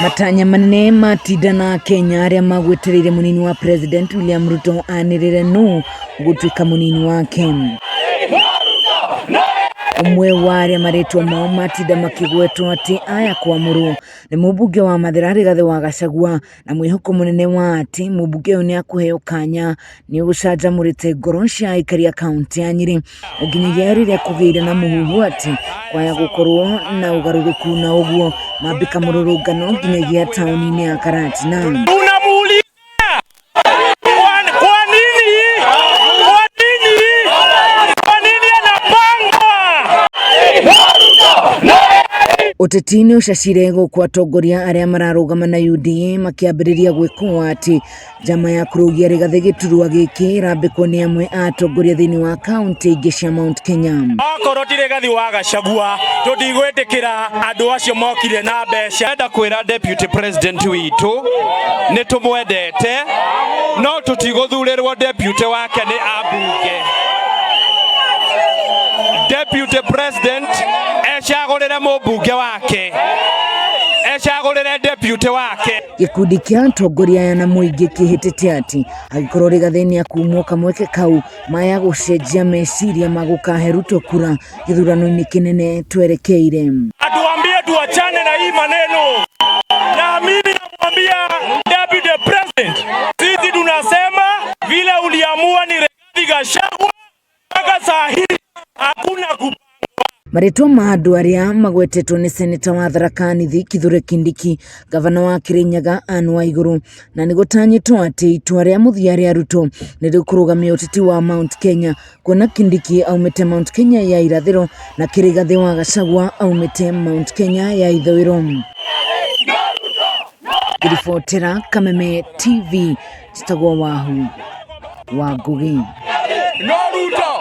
Matanya manene matinda na Kenya arĩa magwetereire mũnini wa President William Ruto anĩrĩre nũ gũtuĩka mũnini wake. Ũmwe wa arĩa marĩtwa mao matinda makĩgwetwo atĩ aya kwamũrwo nĩ mũmbunge wa Mathĩra Rigathĩ wa Gachagua na mwĩhoko mũnene wa atĩ mũmbunge ũyũ nĩ akũheo kanya nĩ ũgũcanjamũrĩte ngoro cia aikari a kaũntĩ ya Nyĩrĩ nginyagia rĩrĩa kũgĩire na mũhuhu atĩ kwaya gũkorwo na ũgarũrũku na ũguo mambĩka mũrũrũngano nginyagia taũni-inĩ ya Karatina. Tunamuuliza kwa nini, kwa nini, kwa nini anapangwa? Ũteti nĩ ũcacire gũkũ atongoria arĩa mararũgama na UDA makĩambĩrĩria gwĩkũa atĩ njama ya kũrũgia Rigathĩ gĩturwa gĩkĩ ĩrambĩkwo nĩ amwe a atongoria thĩinĩ wa kaũntĩ ingĩ cia Mount Kenya. Okorwo ti Rigathi wa Gachagua, tũtigwĩtĩkĩra andũ acio mokire na mbeca. Enda kwĩra deputy president witũ nĩ tũmwendete, no tũtigũthurĩrwo deputy wake nĩ ambunge. Deputy president ecagũrĩre mũmbunge wake, ecagũrĩre deputy wake. Gĩkundi kĩa atongoria aya na mũingĩ kĩhĩtĩte atĩ angĩkorwo Rigathĩ nĩ akumwo kamweke kau maya gũcenjia meciria ma gũkahe Ruto kura gĩthurano-inĩ kĩnene twerekeire. Atuambie tuachane na hii maneno, na mimi namwambia deputy president, sisi tunasema vile uliamua ni Rigathi Gachagua, mpaka saa hii hakuna ku Marĩtwa ma andũ arĩa magwetetwo nĩ seneta wa Tharaka Nithi Kithure Kindiki, gavana wa Kirinyaga Anne Waiguru, na nĩ gũtanyĩtwo atĩ itua rĩa mũthia rĩa Ruto nĩ rĩkũrũgamia ũteti wa Mount Kenya, kuona Kindiki aumĩte Mount Kenya ya irathĩro na Kĩrĩgathĩ wa Gachagua aumĩte Mount Kenya ya ithũĩro. Ngĩribotera Kameme TV, njĩtagwo Wahu wa Ngũgĩ. No Ruto.